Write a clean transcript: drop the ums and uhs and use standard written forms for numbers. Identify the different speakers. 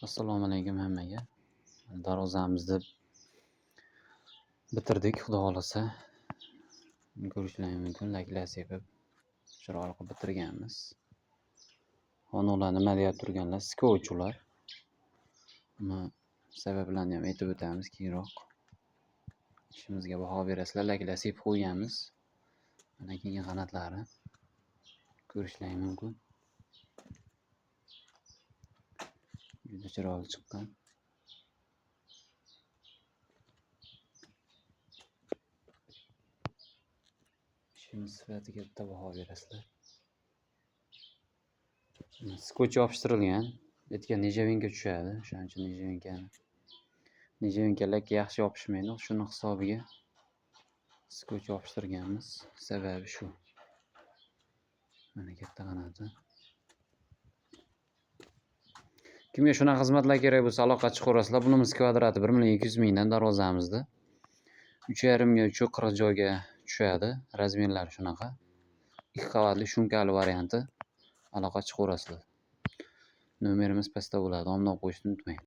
Speaker 1: Assalomu alaykum hammaga. Darvozamizni bitirdik, Xudo xohlasa. Ko'rishlaring mumkin, laklar sepib, chiroyli qilib bitirganmiz. Xononlar nima deyap turganlar? Skoch ular. Buni sabablarini ham aytib o'tamiz keyinroq. Ishimizga baho berasizlar. Laklar sepib qo'yganmiz. Mana keyingi qanatlari ko'rishlaring mumkin. Juda chiroyli chiqqan. Ishimiz sifatiga bitta baho berasizlar. Skoch yopishtirilgan. Etga nejavinka tushadi. O'shaning uchun nejavinka lak yaxshi yopishmaydi. Shuni hisobiga skoch yopishtirganmiz. Sababi shu. Mana katta qanoti. Kimga shunaqa xizmatlar kerak bo'lsa aloqa chiqaverasizlar. Bunimiz kvadrati 1 200 mingdan darvozamizda. 3,5 ga 3,40 joyga tushadi. Razmerlari shunaqa. 2 qavatli shumkali varianti. Aloqa chiqaverasizlar. Nomerimiz pastda bo'ladi. Omnab qo'yishni unutmang.